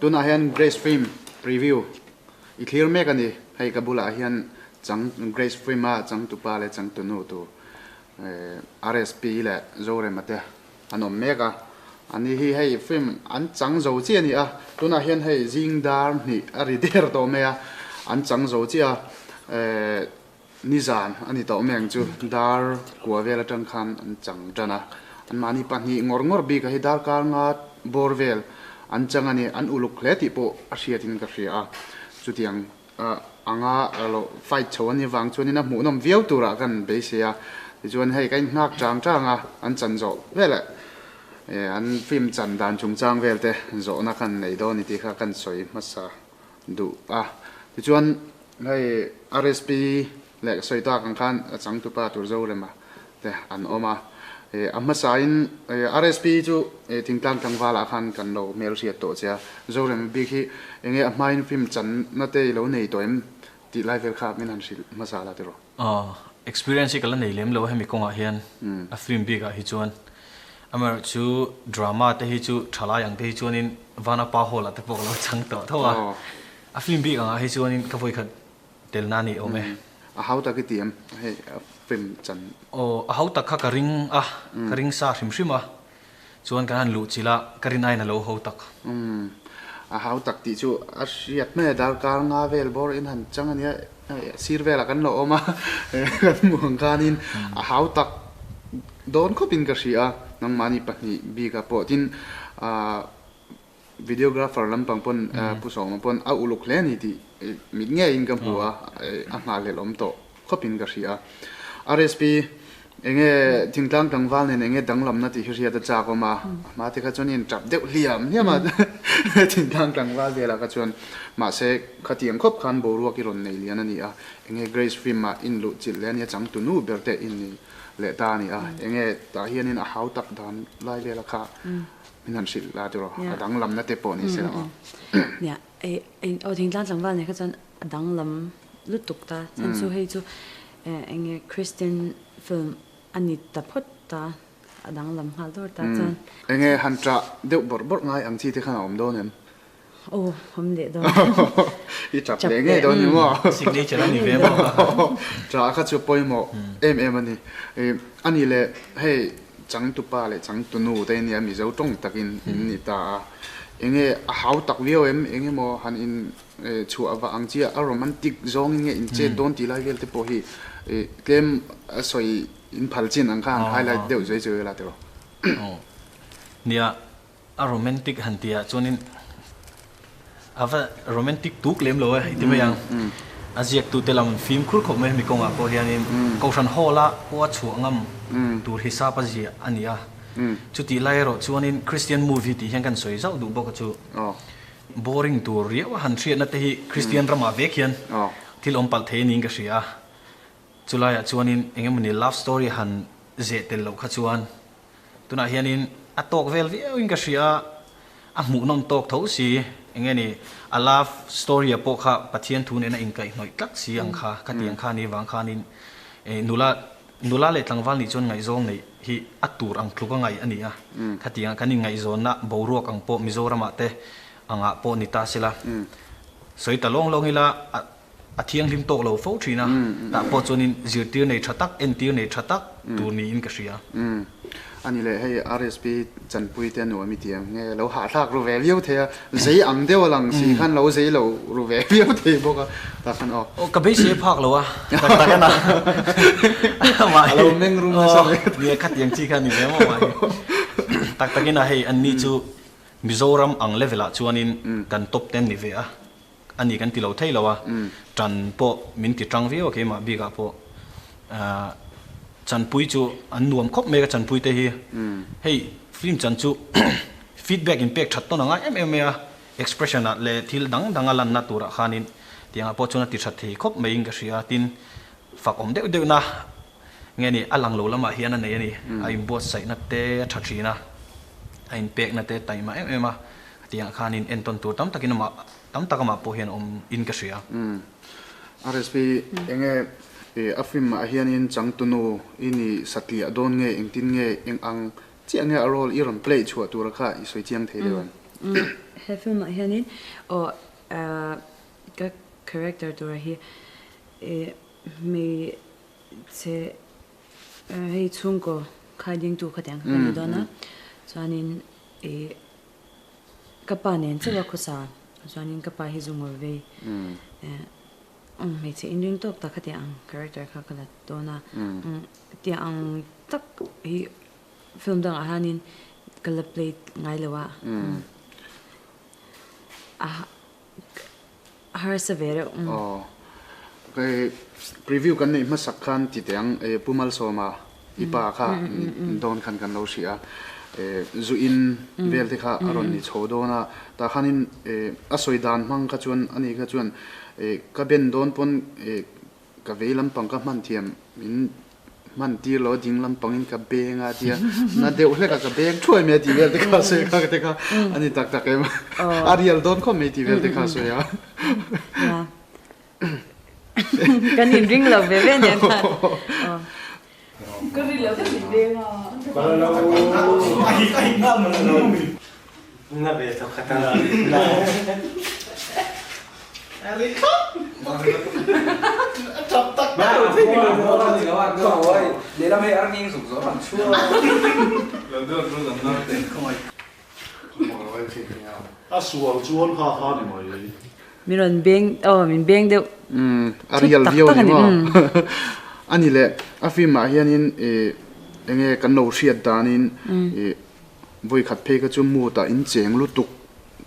Tunah hian Grace Film preview i thlir mek a ni. Hei ka bulah hian chang Grace Film a changtupa leh changtunu tur RSP leh Zorema te an awm mek a. Ani hi hei film an chang zo chiah a ni a. Tunah hian hei zing dar hnih a ri der tawh mai a, an chang zo chiah a. Nizan a ni tawh mai ang chu, dar kua vel atang khan an chang tan a, anmahni pahnih ngawr ngawr bik a hi darkar nga bawr vel an chang a ni, an uluk hle tih pawh a hriatin ka hria a, chutiang anga lo fight chho a ni vang chuanin a hmuhnawm viau turah kan beisei a, tichuan hei ka inhnghak chang chang a, an chan zawh veleh an film chan dan chungchang vel te zawhna khan nei dawn ni tih kha kan sawi hmasa duh a, tichuan Hei RSP leh sawi tak ang khan a changtupa tur Zorema te an awm a, a hmasain RSP chu thingtlang tlangvalah khan kan lo hmelhriat tawh che a, Zorema bik hi enge a hmain film channa te i lo nei tawh em tih lai vel kha min han hrilh hmasa la tiraw? Aw, experience hi ka la nei lem lo a hemi kawngah hian a film bikah hi chuan. Amaherawhchu drama te hi chu thalai ang te hi chuanin Vanapa Hall ah te pawh ka lo chang tawh tho a. A film bik angah hi chuanin ka vawikhat telna a ni awm e. A hau tak i ti em? Hei a film chan. Aw, a hau tak kha ka ring a, ka ring sa hrim hrim a. Chuan kan han luh chilh a, ka rin aiin a lo hau tak. Umm, a hau tak tih chu a hriat mai a, darkar nga vel bawr in han chang a nia, sir velah kan lo awm a, kan hmuh ang khanin a hau tak dawn khawpin ka hria a, nangmahni pahnih bikah pawh tin ah Videographer lampang pawn Pu Sawma pawn a uluk hle a ni tih mit ngeiin ka hmu a, a nghahhlelh awm tawh khawpin ka hria. RSP, Enge thingtlang tlangval nen enge danglamna tih hi hriat a chak awm a, a hma te kha chuan in tap deuh hliam hliam a thingtlang tlangval velah kha chuan mahse khatiang khawp khan boruak i rawn nei lian a ni a, enge Grace film ah in luh chilh leh a nia changtunu ber te in ni leh ta a ni a, enge tah hianin a hau tak dan lai vela kha Min han hrilh la tiraw, a danglamna te pawh ni se aw. Nia, aw thingtlang tlangval nen kha chuan a danglam lutuk ta. Chhan chu hei chu eng nge Christian film a ni ta phawt ta, a danglam nghal dawr ta chuan. Eng nge han ṭah deuh bawrh bawrh ngai ang chi te khan a awm dawn em? Aw, awm leh dawn. I ṭap leh ngei dawn ni maw? Signature a ni ve maw? Ṭah kha chu pawimawh em em a ni. A ni leh hei Changtupa leh changtunu te nia Mizo tawng takin in ni ta a, enge a hau tak viau em, enge maw han in chhuah vah ang chiah a romantic zawngin nge in chet dawn tih lai vel te pawh hi tlem a sawi in phal chin ang kha han highlight deuh zui zui ila tiraw. Aw nia a romantic han tih ah chuanin a va romantic tuk lem lo e i ti mai ang. A ziaktute lam fimkhur khawp mai hemi kawngah pawh hianin Kohhran Hall a pawh a chhuah ngam tur hisap a ziah a ni a. Chutih lai erawh chuanin Christian movie tih hian kan sawi zauh duh bawk a chu. Boring tur riau a han hriatna te hi Christian ramah vek hian thil awm palh thei a niin ka hria a. Chulaiah chuanin eng emawni love story han zeh tel loh kha chuan Tunah hianin a tawk vel viauin ka hria a, a hmuhnawm tawk tho si, eng nge ni, a love story-a pawh kha Pathian thu nena inkaihhnawih tlat si ang kha, khati ang kha ni vang khanin nula nula leh tlangval nih chuan ngaihzawng neih hi a tur ang tluk a ngaih a ni a, khati ang kan inngaihzawnna boruak ang pawh Mizoramah te angah pawh ni ta sela, sawi ta lawng lawng ila a A thianghlim tawk lo fo thin a, tah pawh chuanin zirtir nei tha tak, entir nei tha tak tur niin ka hria. A ni leh, hei RSP chanpui te nuam i ti ang nge, lo hahthlak ru ve viau thei a, zei ang deuh a lang si khan lo zei lo ru ve viau thei bawk a, tah khan aw. Aw, ka beisei phak lo a, tak tak a na. A lo meng rum nasa mai. Nia, khatiang chi kha a ni ve maw mai. Tak takin a hei, anni chu Mizoram ang level ah chuanin kan top ten ni ve a. A ni kan ti lo thei lo a, ṭan pawh min ti ṭang viau a keimah bikah pawh chanpui chu an nuam khawp mai ka chanpui te hi. Hei film chan chu feedback in pek ṭhat tawn a ngai em em mai a, expression ah leh thil dang dang a lanna turah khanin tiangah pawh chuan a ti ṭhat thei khawp maiin ka hria a, tin fak awm deuh deuhna nge ni a lang lo lamah hian a nei a ni, a inbuatsaihna te a ṭha ṭhin a, a inpekna te taima em em a. Tiang khanin entawn tur tam takin amah tam tak amah pawh hian awm in ka hria. Umm. RSP, enge a film ah hianin changtunu i ni satliah dawn nge engtin nge eng ang chiah nge a role i rawn play chhuah tura kha i sawi chiang thei deuh em? He film ah hianin aw ka character tura hi hmeichhe hei chhungkaw khai dingtu khatiang kha ka ni dawn a, chuanin ih ka pa nen chauh a khawsa chuanin ka pa hi zu ngawr vei hmeichhe inring tawk tak khatiang ang character kha ka la dawn a, tiang ang tak hi Film dangah hianin ka la play ngai lo a, a harsa ve reuh. Aw, kei preview kan neih hmasak khan ti teh ang, Pu Malsawma i pa kha dawn khan kan lo hrih a, zu in vel te kha a rawn ni chho dawn a, tah khanin a sawi dan hmang kha chuan ani kha chuan ka ben dawn pawn Ka vei lampang ka hman thiam in hman tir lo ding lampang in ka beng a tia na deuh hlek a ka beng thuai mai a tih vel te kha sawi kha te kha a ni tak tak em a rial dawn khawp mai tih vel te kha sawi a. Kan in ring lo ve ve nen khan. Ka rin lo ka in beng a. Na ve thawk khat a. A sual chuan kha kha ni mai. Min rawn beng aw min beng deuh. A real viau a ni maw? A ni le a film ah hianin enge kan lo hriat danin Vawi khat phei kha chu mood ah in cheng lutuk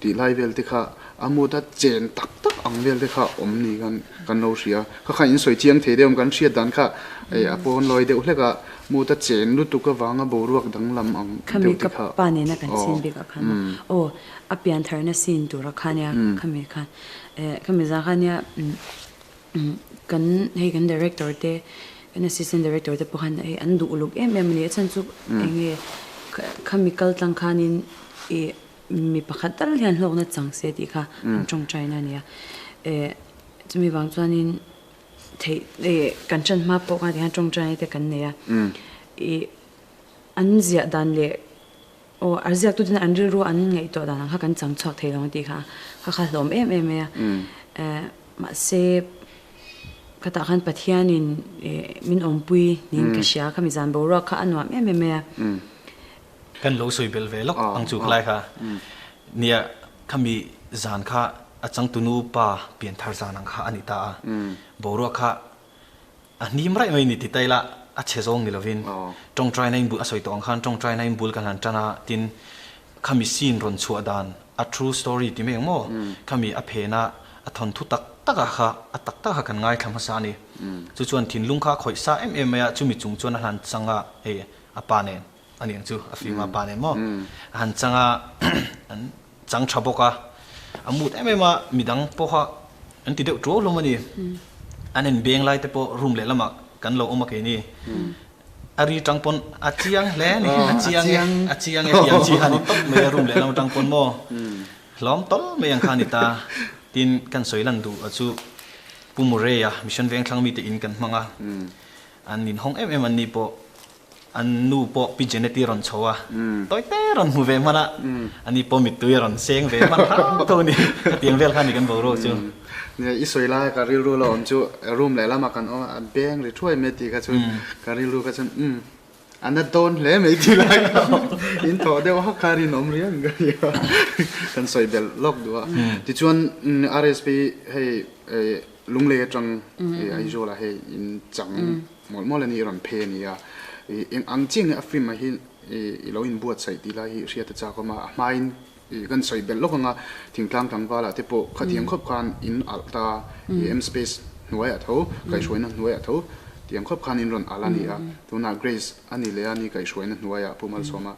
tih lai vel te kha a mood a chen tak tak ang vel te kha awm ni khan kan lo hria. Kha kha in sawi chiang thei deuh ang kan hriat dan kha a pawn lawi deuh hlek a mood a chen lutuk avanga boruak danglam ang deuh te kha. Khami ka pa nena kan chin bik ah khan aw a pian tharna scene tura kha nia khami khan khami zan kha nia Kan hei kan director te kan assistant director te pawh khan hei an duh uluk em em a ni. A chhan chu eng nge khami kal tlang khanin ih mi pakhat tal hian hlawkna chang se tih kha an tawngtaina a ni a. Eh chumi vang chuanin theih eh kan ṭan hma pawh khan tihian tawngtaina te kan nei a. Ih an ziah dan leh Aw, a ziaktu ten an rilru an ngaihtuah dan ang kha kan chang chhuak thei lo ang tih kha kha kha hlawm em em mai a. Mahse, ka tah khan Pathianin min awmpui niin ka hria, khami zan boruak kha a nuam em em mai a. Kan lo sawi belh ve lawk ang chu khalai kha. Nia, khami zan kha a changtunu pa pianthar zan ang kha a ni ta a. Boruak kha A hnim raih mai ni ti ta ila a chhe zawng ni lovin tawngtaina in bul a sawi tawh ang khan tawngtaina in bul kan han tan a tin khami scene rawn chhuah dan a true story ti mai ang maw khami a phena a thawnthu tak tak ah kha a tak tak ah kan ngaithla hmasa a ni chu chuan thinlung kha a khawih sa em em mai a chumi chung chuan a hlan chang a hei a pa nen a ni ang chu a film a pa nen maw a han chang a an chang tha bawk a, a mut em em a, midang pawha an ti deuh tuau hlawm a ni. An en beng lai te pawh room leh lamah kan lo awm a keini. A ri tang pawn a chiang hle a ni, a chiang e, a chiang e tih ang chi kha a ni tawp mai a room leh lam atang pawn maw hlawm tawl mai ang kha a ni ta. Tin, kan sawi lan duh a chu Pu Murray-a Mission Vengthlang mite in kan hmang a, an inhawng em em an ni pawh. An nu pawh Pi Janet-i rawn chho a, tawi te rawn hmu ve hman a, ani pawh mittui a rawn seng ve hman hram tho a ni. Hetiang vel kha a ni kan boruak chu. Nia, i sawi laia ka rilru lo awm chu room leh lamah kan awm a, a beng ri thuai mai tih kha chuan ka rilru kha chuan umm a na dawn hle mai tih lai kha in thawh deuh hak kha rinawm riau in ka hria kan sawi belh lawk duh a. Tichuan RSP hei Lunglei atang Aizawl ah hei in chang Mawlh mawlh a ni i rawn phei a ni a, i eng ang chiah nge a film ah hian i lo inbuatsaih tih lai hi hriat a chak awm a, a hmain i kan sawi belh lawk ang a, thingtlang tlangval ah te pawh khatiang khawp khan in alh ta, i M space hnuai ah tho, kaihhruaina hnuai ah tho tiang khawp khan in rawn alh a ni a, tunah Grace a ni leh a ni kaihhruaina hnuai ah Pu Malsawma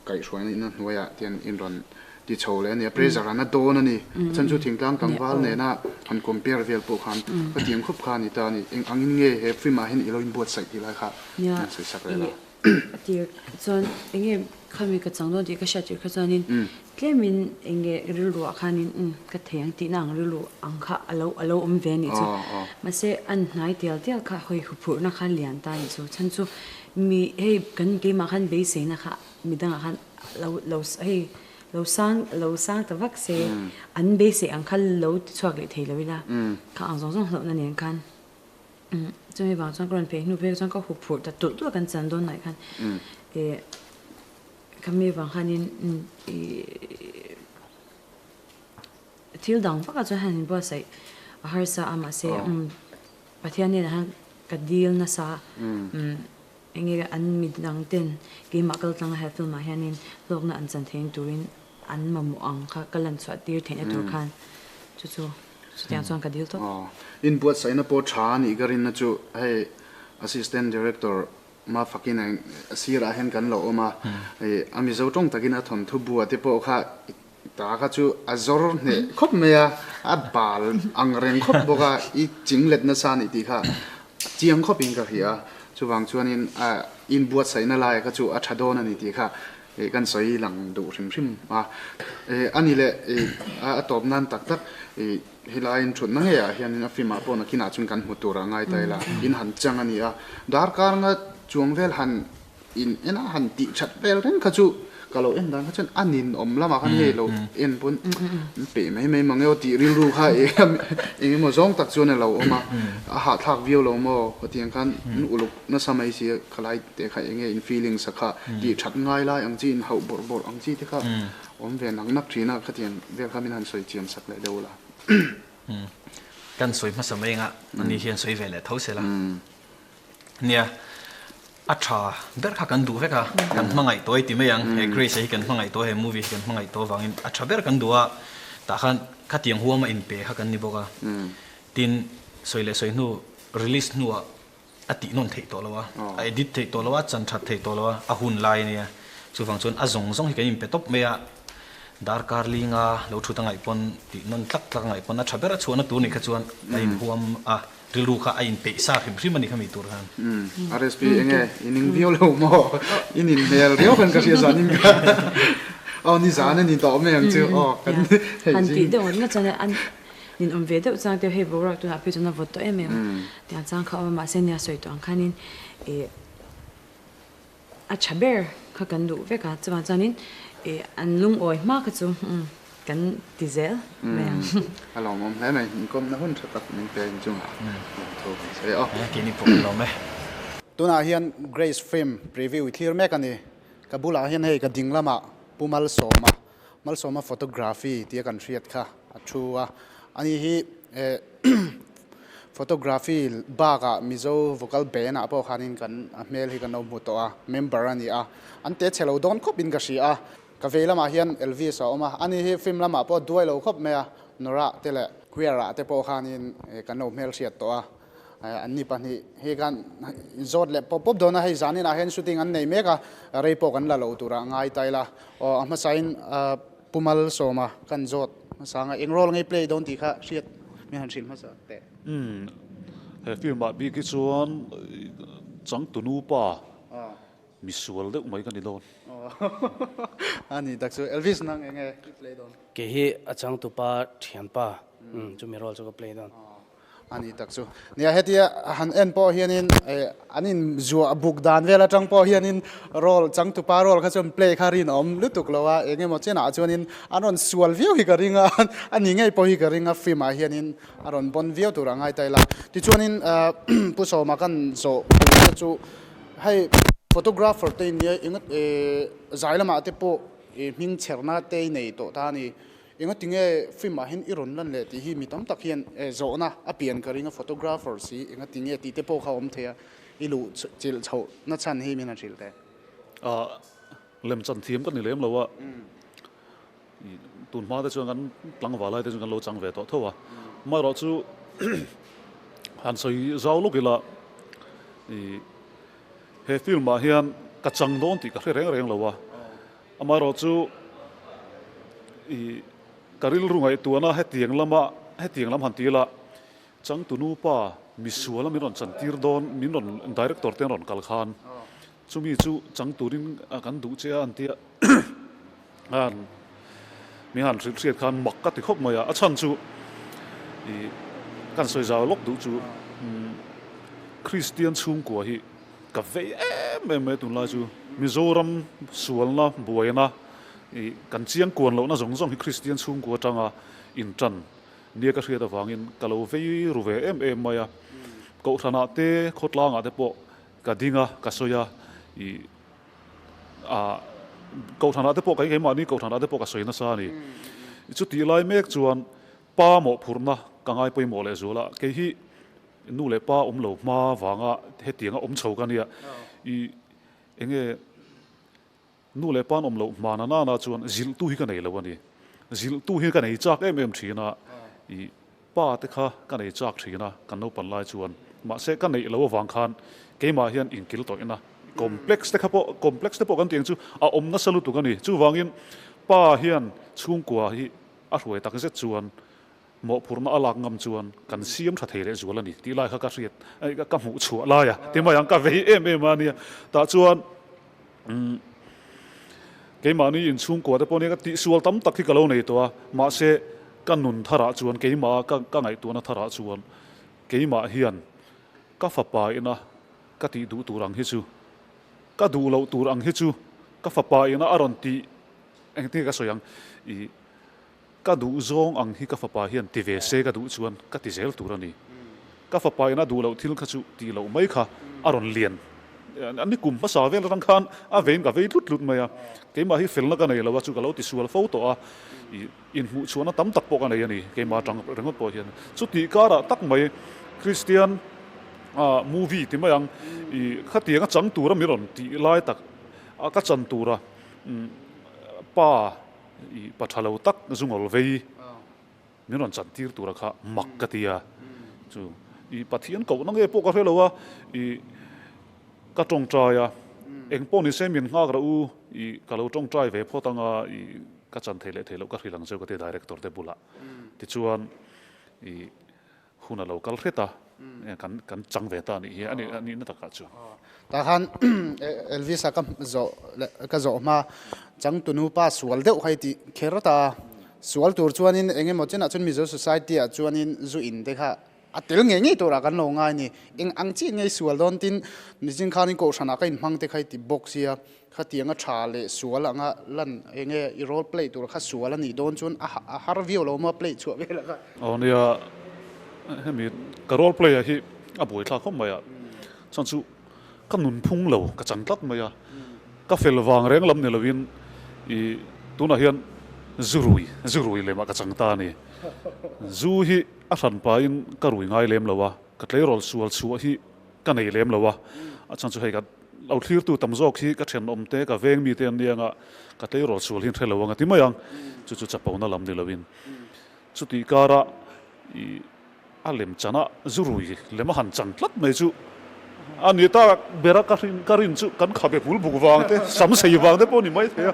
kaihhruaina hnuai ah tian in rawn Ti chho leh a ni a, pressure an a dawn a ni. A chhan chu thingtlang tlangval nena han compare vel pawh khan ka tiang khawp kha a ni ta a ni. Eng angin nge he film ah hian i lo inbuatsaih tih lai kha an sawi sak rel a. Nia, tir chuan eng nge khami ka chang dawn tih ka hriat tir kha chuanin tlemin eng nge rilru ah khanin umm ka thei ang tihna ang rilru ang kha a lo a lo awm ve a nih chu. Mahse an hnai tial tial kha hawi huphurhna kha lian ta a nih chu. Chhan chu mi hei kan keimah khan beiseina kha midangah khan lo lo hei. Lo sang lo sang ta vak se an beisei ang kha lo ti chhuak leh thei lo ila kha ang zawng zawng hlauhna nen khan chumi vang chuan ka rawn phei hnu phei chuan ka hup phurh ta tulh tulh a kan chan dawn hnaih khan eh khami vang khanin ih thil dang vak ah chuan han inbuatsaih a harsa a mahse Pathian hnenah hian ka dil nasa Enge an midang ten keimah kal tlanga he film ah hianin hlawkna an chan theihna turin an mamawh ang kha ka lan chhuah tir theihna tur khan chu chu chutiang chuan ka dil tawp. Aw, inbuatsaihna pawh tha a nih ka rinna chu hei Assistant Director Mafakin a sirah hian kan lo awm a, hei a Mizo tawng takin a thawnthu bua te pawh kha ta kha chu a zawr hneh khawp mai a, a bal ang reng khawp bawk a, i ching let nasa a nih tih kha chiang khawpin ka hria a, chuvang chuanin a inbuatsaihna lai kha chu a tha dawn a ni tih kha kan sawi lang duh hrim hrim a. A ni leh a tawp nan tak tak helaiin thutna ngeiah hianin a film ah pawh nakinah chuan kan hmu tur a ngai ta ila, in han chang a ni a, darkar nga chuang vel han In en a han tih that vel reng kha chu ka lo en dan kha chuan a ninawm lamah khan hei lo en pawn an peh mai mai mang emaw tih rilru kha eng emaw zawng tak chuan a lo awm a, a hahthlak viau lo maw hetiang khan an uluk nasa mai si a khalai te kha eng nge in feelings a kha tih that ngai lai ang chi in hauh bawrh bawrh ang chi te kha awm ve nak nak thin a khatiang vel kha min han sawi chiam sak leh deuh la. Kan sawi hmasa mai anga ani hian sawi ve leh tho se la. Nia, a tha ber kha kan duh vek a, kan hmangaih tawh e ti mai ang, he Grace-a hi kan hmangaih tawh a, he movie hi kan hmangaih tawh avangin a tha ber kan duh a, tah khan khatiang huama inpe kha kan ni bawk a, tin sawi leh sawi hnu release hnuah a tih nawn theih tawh lo a, a edit theih tawh lo a, chan that theih tawh lo a, a hun lai a nia, chuvang chuan a zawng zawng hi kan inpe tawp mai a, darkar linga lo thut a ngaih pawn tih nawn tlak tlak a ngaih pawn a tha ber a chhuahna tur nih kha chuan a inhuam a. Rilru kha a inpeih sa hrim hrim a ni kha mi tur khan. RSP enge i ning viau lo maw? I nin hmel riau khan ka hria zan in ka aw ni zan a ni tawh mai ang chu aw kan hei Han tih deuh ngawt ngawt chuan an nin awm ve deuh chang te hei boruak tunah phei chuan a vawt tawh em em tiang chang kha a awm a mahse nia sawi tawh ang khanin ih A tha ber kha kan duh vek a, chuvang chuanin ih an lungawi hma kha chu kan ti zel mai ang. A lawmawm hle mai, inkawmna hun tha tak min pe in chungah lawmthu kan sawi a. Keini pawh kan lawm e. Tunah hian Grace Film preview i thlir mek a ni. Ka bulah hian hei ka ding lamah Pu Malsawma, Malsawma Photography tia kan hriat kha a thu a. Ani hi eh Photography bakah Mizo vocal band ah pawh khanin kan a hmel hi kan lo hmu tawh a, member a ni a, an te chhe lo dawn khawp in ka hria a, ka vei lamah hian Elvis a awm a, ani hi film lamah pawh duai lo khawp mai a, Norah te leh Queer ah te pawh khanin kan lo hmel hriat tawh a, an ni pahnih hi khan zawt leh pawp pawp dawn a, hei zanin ah hian shooting an nei mek a, rei pawh kan la lo turah ngai ta ila, aw a hmasain Pu Malsawma kan zawt hmasa anga eng role ngei play dawn tih kha hriat min han hrilh hmasa teh. Umm he film ah bik hi chuan changtunu pa misual deuh mai ka ni dawn. A ni tak chu Elvis nang enge i play dawn? Kei hi a changtupa thianpa chumi role chu ka play dawn. A ni tak chu. Nia hetia han en pawh hianin an in zuah buk dan vel atang pawh hianin role changtupa role kha chuan play kha rinawm lutuk lo a, eng emaw chenah chuanin an rawn sual viau hi ka ring a, a ni ngei pawh hi ka ring a film ah hianin a rawn bawn viau tur a ngai ta ila. Tichuanin Pu Sawma kan zawh tur te chu hei photographer te nia eng zai lamah te pawh hming chherna te i nei tawh ta a ni. Engati nge film ah hian i rawn lan leh tih hi mi tam tak hian zawhna a pian ka ring a, photographer si engati nge tih te pawh kha a awm thei a, i luh chilh chhoh na chhan hi min han hrilh teh. Ah, lem chan thiam ka ni lem lo a, tun hma te chuan kan tlangval lai te chuan kan lo chang ve tawh tho a, amaherawh chu han sawi zau lawk ila ih he film ah hian ka chang dawn tih ka hre reng reng lo a. Amaherawh chu i ka rilru ngaihtuahna hetiang lama hetiang lam han ti ila, changtunu pa misuala min rawn chantir dawn, min rawn director te an rawn kal khan chumi chu chang turin kan duh che a an tia an min han hrilh hriat khan mak ka ti khawp mai a, a chhan chu i kan sawi zau lawk duh chu Kristian chhungkua hi Ka vei em em mai tunlai chu Mizoram sualna buaina I kan chiang kuan lohna zawng zawng hi Kristian chhungkua atanga intan nia ka hriat avangin ka lo vei ru ve em em mai a. Kohhranah te, khawtlangah te pawh ka ding a, ka sawi a, i ah kohhranah te pawh keimahni kohhranah te pawh ka sawi nasa a ni. Chutih lai mek chuan pa mawhphurhna ka ngai pawimawh leh zual a, kei hi nu leh pa awm lo hma vanga hetianga awm chho ka nia. I enge Nu leh pa'n awm loh hma na nana chuan zilhtu hi ka nei lo a ni. Zilhtu hi ka nei chak em em thin a, i pa te kha ka nei chak thin a, kan naupan lai chuan. Mahse ka neih loh avang khan keimah hian inkil tawihna complex te kha pawh, complex te pawh kan tih ang chu a awm nasa lutuk a ni. Chuvangin pa hian chhungkua hi a hruai tak zet chuan Mawhphurhna a lak ngam chuan kan siam tha thei leh zual a ni tih lai kha ka hriat, ka hmuh chhuah lai a ti mai ang, ka vei em em a nia. Tah chuan keimahni inchhungkua te pawh nia ka tihsual tam tak hi ka lo nei tawh a, mahse ka nun tharah chuan keimah ka ngaihtuahna tharah chuan keimah hian ka fapa ina ka tih duh tur ang hi chu, ka duh loh tur ang hi chu ka fapa ina a rawn tih engtin nge ka sawi ang i. Ka duh zawng ang hi ka fapa hian ti ve se ka duh chuan ka ti zel tur a ni. Ka fapa in a duh loh thil kha chu tih loh mai kha a rawn lian. A ni kum hmasa vel atang khan a vein ka vei tlut tlut mai a. Keimah hi felna ka nei lo a chu ka lo ti sual fo tawh a. I inhmuh chhuahna tam tak pawh ka nei a ni keimah atang ringawt pawh hian. Chutih karah tak mai Kristian movie ti mai ang i khatiang a chang tura mi rawn tih lai tak a ka chan tura pa I pa tha lo tak zungawl vei min rawn chan tir tura kha mak ka ti a, chu i Pathian kohna nge pawh ka hre lo a, i ka tawngtai a, eng pawh ni se min nghak rah u, i ka lo tawngtai ve phawt anga i ka chan thei leh thei loh ka hrilh ang cheu ka ti director te bulah tichuan i Hun a lo kal hret a, kan kan chang ve ta a nih hi, a nih a nihna takah chuan. Tah khan Elvis-a ka zawh leh ka zawh hma changtunu pa sual deuh kha i tih kher ta a, sual tur chuanin eng emaw chenah chuan Mizo society-ah chuanin zu in te kha a tel ngei ngei turah kan lo ngai a ni. Eng ang chiah ngei sual dawn tin nichin khanin kohhranah ka inhmang te kha i ti bawk sia, Khatianga tha leh sual anga lan eng nge i role play tur kha sual a nih dawn chuan a har viau lo maw play chhuah vel a kha. Aw nia, hemi ka role play ah hi a buaithlak khawp mai a, chuan chu ka nunphung lo ka chan tlat mai a, ka fel vang reng lam ni lovin i tunah hian zu rui, zu rui lemah ka chang ta a ni. Zu hi a hran pahin ka rui ngai lem lo a, ka tleirawl sual chhuah hi ka nei lem lo a, a chhan chu hei ka lo thlirtu tam zawk hi ka thenawm te, ka veng mite an nia nga ka tleirawl sual hi an hre lo ang a ti mai ang, chu chu chapona lam ni loin chutih kara i a lem chana zu rui lem a han chan tlat mai chu a ni ta bera ka hrin ka rin chu kan khabe bul buk vang te sam sei vang te pawh ni mai thei a,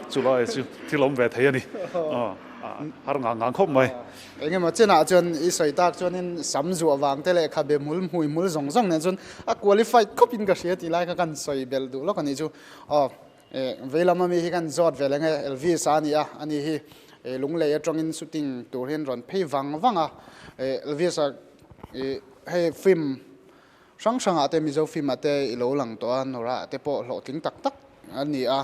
chulai chu thil awm ve thei a ni, har ngang ngang khawp mai. Eng emaw chenah chuan i sawi tak chuanin sam zuah vang te leh khabe hmul hmui hmul zawng zawng nen chuan a qualified khawp in ka hria tih lai kha kan sawi belh duh lawk a nih chu. Aw vei lam ami hi kan zawt ve leh nge Elvis a ni a, ani hi lunglei atangin shooting tur hian rawn phei vang vang a. Elvis a hei film Hrang hrangah te Mizo film ah te i lo lang tawh a, Nora ah te pawh hlawhtling tak tak a ni a,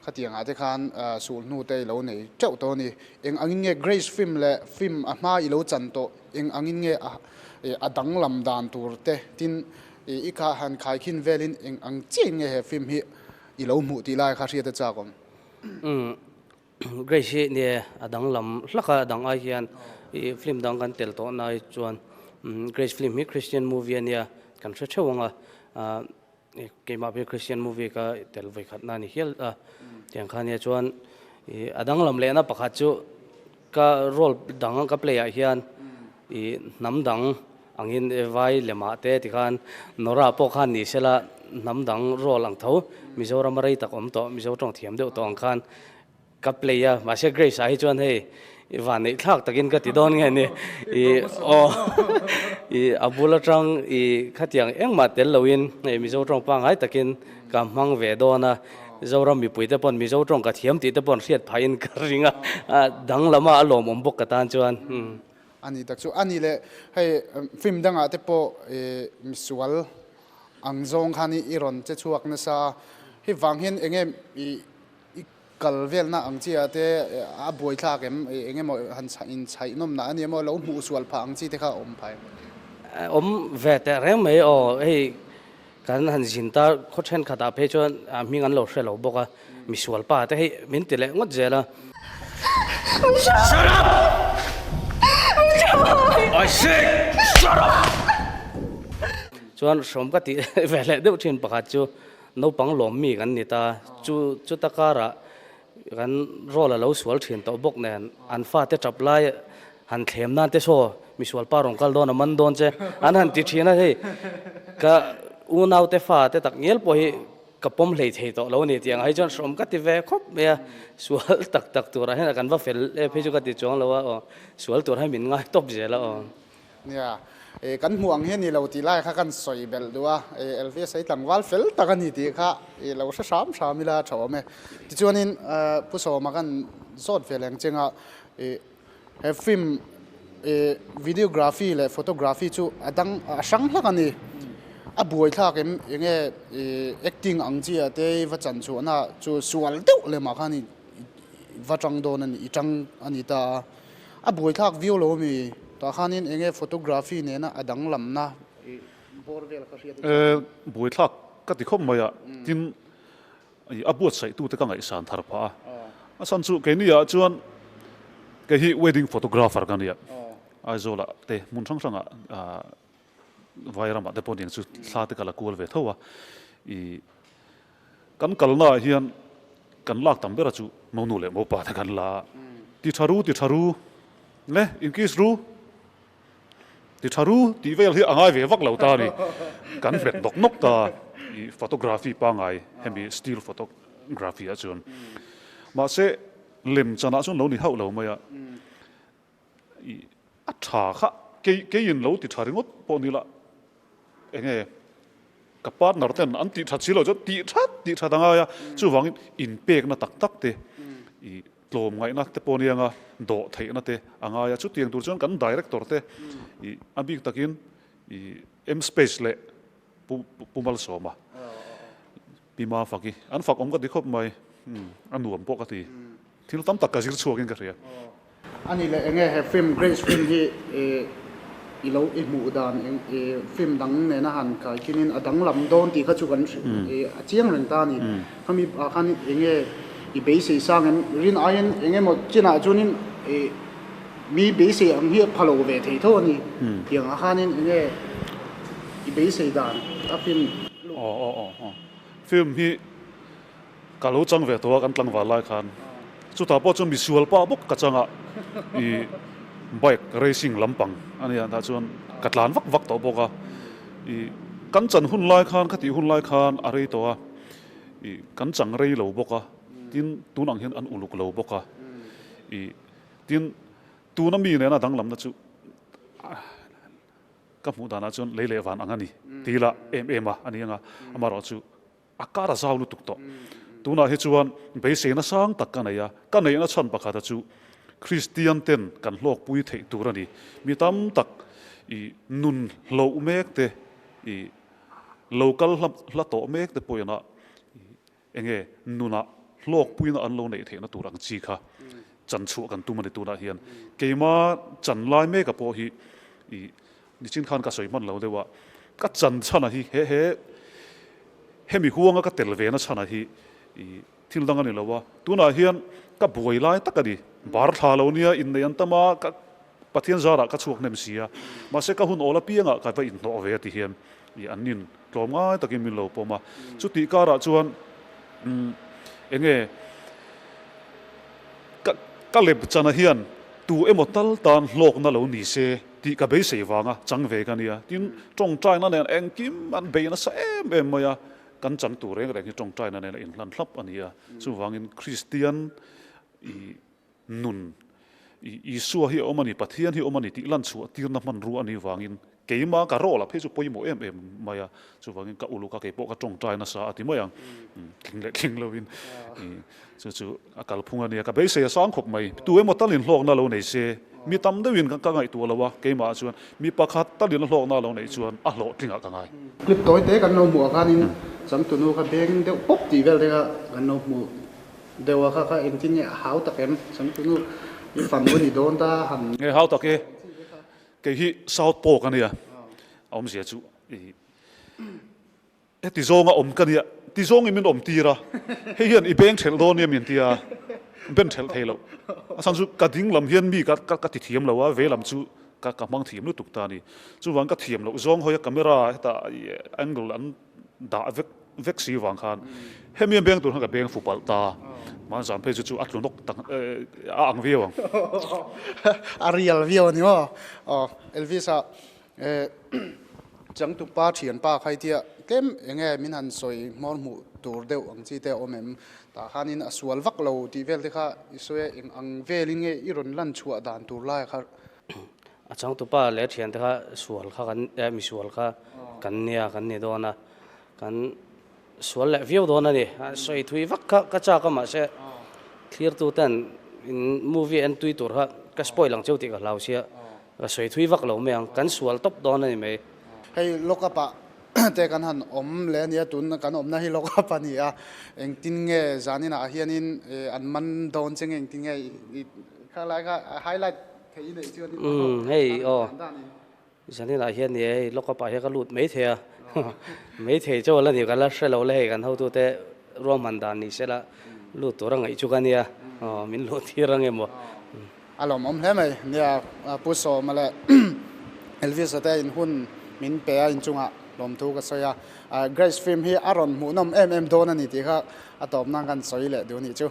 khatiangah te khan sulhnu te i lo nei teuh tawh a ni. Eng angin nge Grace film leh film a hma i lo chan tawh, eng angin nge a danglam dan tur te tin i kha han khaikhin velin eng ang chiahin nge he film hi i lo hmuh tih lai kha hriat a chak awm. Grace hi nia a danglam hlak a, a dang ai hian ih film dang kan tel tawh nai chuan Grace film hi Christian movie a nia kan hre theuh ang a, ah keimah pawh hi Christian movie ka tel vawi khat na a ni hial a, tiang kha nia chuan ih a danglam lehna pakhat chu ka role dang ka play ah hian ih hnam dang angin vai lemah te tikhan Nora pawh khan ni sela hnam dang role ang tho Mizoram a rei tak awm tawh Mizo tawng thiam deuh tawh ang khan ka play a mahse Grace ah hi chuan hei i van neih thlak takin ka ti dawn nge ni i aw i a bul atang i khatiang engmah tel loin hei Mizo tawng pangngai takin ka hmang ve dawn a Zoram mipui te pawn Mizo tawng ka thiam tih te pawn hriat phahin ka ring a dang lama a lawmawm bawk ka tan chuan. A ni tak chu a ni leh hei film dangah te pawh misual ang zawng khan i rawn che chhuak nasa a, hei vang hian eng nge i Kal velna ang chi ah te a buaithlak em? Eng emaw han inchhaih nawmna a ni emaw lo hmuh sual phah ang chi te kha a awm phah em? Awm ve teh reng mai aw, hei kan han zin ta khaw thenkhat ah phei chuan hming an lo hre lo bawk a, misual pa te hei min ti leh ngawt zel a. Shut up! I said shut up! Chuan hrawm ka tih ve leh deuh thin pakhat chu Naupang lawm mi kan ni ta, chu chuta karah kan role a lo sual thin tawh bawk nen an fate tap lai han thlem nan te saw misual pa rawn kal dawn a man dawn che an han ti thin a, hei ka unaute fate tak ngial pawh hi ka pawm hlei thei tawh lo a ni tih ang hi chuan hrawm ka ti ve khawp mai a, sual tak tak turah hian kan va fel e phei chu ka ti chuang lo a aw, sual tur hi min ngai tawp zel a aw. Nia, e, kan hmuh ang hi a ni lo tih lai kha kan sawi belh duh a, e, Elvis hei tlangval fel tak a ni tih kha i lo hre hram hram ila tha awm e. Tichuanin, Pu Sawma kan zawt ve leng cheng a, e, he film, e, videography leh photography chu a dang, a hrang hlak a ni. A buaithlak em, enge, e, acting ang chi ah te i va chan chhuahna chu sual deuh lemah khan i va tang dawn a ni, i tang a ni ta a. A buaithlak viau lo ami? Tah khanin enge photography nena a danglamna i bawr vel ka hriat E, buaithlak ka ti khawp mai a, tin i a buatsaih tute ka ngaihsan thar phah a. A chhan chu keini ah chuan kei hi wedding photographer ka nia, Aizawl ah te hmun hrang hrang ah Vairam ah te pawh niang chu thla te ka la kual ve tho a, i Kan kalna ah hian kan lak tam ber a chu monu leh mopa te kan la a, ti tha ru ti tha ru le in kiss ru ti tha ru tih vel hi a ngai ve vak lo ta a ni, kan hmet nawk nawk ta i photography pangai hemi still photography ah chuan mahse lem chanah chuan lo ni hauh lo mai a i a tha kha kei keiin lo ti tha ringawt pawh ni la Enge ka partner ten an tih that si lo chuan tih that tih that a ngai a, chuvangin inpekna tak tak te i tlawmngaihna te pawh anianga dawh theihna te a ngai a, chutiang tur chuan kan director te i a bik takin i M Space leh Pu Pu Malsawma Pi Mafaki an fak awm ka ti khawp mai, a nuam pawh ka ti, thil tam tak ka zir chhuakin ka hria. Ani leh enge he film Grace film hi i lo i hmuh dan eng i film dang nena han kai kinin a danglam dawn tih kha chu kan a chiang reng ta a ni. Khami ah khan enge i beisei sang em rin aiin eng emaw chinah chuanin i mi beisei ang hi a pha lo ve thei tho a ni. Tiang ah khanin enge i beisei dan a film Aw aw aw aw film hi Ka lo chang ve tawh a kan tlangval lai khan chutah pawh chuan misual pa bawk ka chang a i bike racing lampang a nia tah chuan ka tlan vak vak tawh bawk a i kan chan hun lai khan ka tih hun lai khan a rei tawh a i kan chang rei lo bawk a tin tun ang hian an uluk lo bawk a i tin tuna mi nena danglamna chu ka hmuh danah chuan lei leh van ang a ni tih lah em em a a ni ang a amaherawh chu A kar a zau lutuk tawh. Tunah hi chuan beiseina sang tak ka nei a, ka neihna chhan pakhata chu Kristian ten kan hlawkpui theih tur a ni. Mi tam tak i nun hloh mek te, i lo kal hla tawh mek te pawhin a enge nunah hlawkpuina an lo neih theihna tur ang chi kha chan chhuah kan tum a ni tunah hian. Keima chan lai meka pawh hi i Nichin khan ka sawi hman lo deuh a, ka chan chhana hi he he hemi huanga ka tel ve na chhana hi i thil dang a ni lo a, tunah hian ka buai lai tak a ni, bar thla lo nia inneih an tam a, ka Pathian zarah ka chhuak hnem si a, mahse ka hun awl apiangah ka va inhnawh ve a ti hian i an nin tlawm ngai takin min lo pawm a, chutih karah chuan enge ka ka lep chana hian tu emaw tal tan hlawkna lo ni se. Tih ka beisei vanga chang ve ka nia. Tin, tawngtaina nen engkim an bei nasa em em mai a, kan chang tur reng reng hi tawngtaina nen a inhlan thlap a ni a. Chuvangin Kristian i nun, i Isua hi a awm a ni, Pathian hi a awm a ni tih lan chhuah tirna hmanrua a nih vangin keima ka role a phei chu pawimawh em em mai a. Chuvangin ka uluk a, keipawh ka tawngtai nasa a ti mai ang. Tling leh tling lovin chu chu a kalphung a nia. Ka beisei a sang khawp mai. Tu emaw talin hlawkna lo nei se. Mi tam deuhin ka ngaihtuah lo a, keimah chuan mi pakhat talin a hlawkna lo neih chuan a hlawhtlingah ka ngai. Clip tawi te kan lo hmuh ah khanin changtunu kha beng deuh pawp tih vel te kha kan lo hmuh deuh a kha kha engtin nge a hau tak em? Changtunu i fanu a ni dawn ta han. Nge hau tak e? Kei hi South Paw ka nia, a awmzia chu i heti zawnga awm ka nia, ti zawngin min awm tir a, hei hian i beng thelh dawn nia min tia, ben thelh thei loh. A chhan chu ka ding lam hian mi ka ka ti thiam lo a, ve lam chu ka ka hmang thiam lutuk ta a ni. Chuvang ka thiam loh zawng hawi a camera hetah angle an dah vek vek si vang khan hemi a beng tur khan ka beng fu palh ta mahni zan phei chu chu a tlu nawk tak a ang viau ang. A real viau a ni maw? Aw Elvis a changtu pa thian pa kha itia tlem eng nge min han sawi hmawr hmuh tur deuh ang chi te a awm em? Tah khanin a sual vak lo tih vel te kha i sawi a eng ang velin nge i rawn lan chhuah dan tur lai kha? A changtupa leh thiante kha sual kha kan eh misual kha kan nia kan ni dawn a, kan sual leh viau dawn a ni. A sawi thui vak kha ka chak a mahse thlirtu ten in movie en tui tur kha ka spoil ang cheu tih ka hlau sia ka sawi thui vak lo mai ang, kan sual tawp dawn a ni mai. Hei lock up ah te kan han awm leh a nia tun kan awmna hi lock up a ni a, engtin nge zaninah hianin an man dawn che nge engtin nge kha lai kha highlight Umm hei aw zaninah hian ni hei lock up ah hian ka lut mai thei a mai thei chu la ni ka la hre lo le hei kan hotute ruahman dan ni sela lut tur a ngaih chu ka nia aw min luh tir ang emaw. A lawmawm hle mai nia Pu Sawma leh Elvis-a te in hun min pe a inchungah lawmthu ka sawi a Grace film hi a rawn hmuhnawm em em dawn a ni tih kha a tawp nan kan sawi leh duh a nih chu.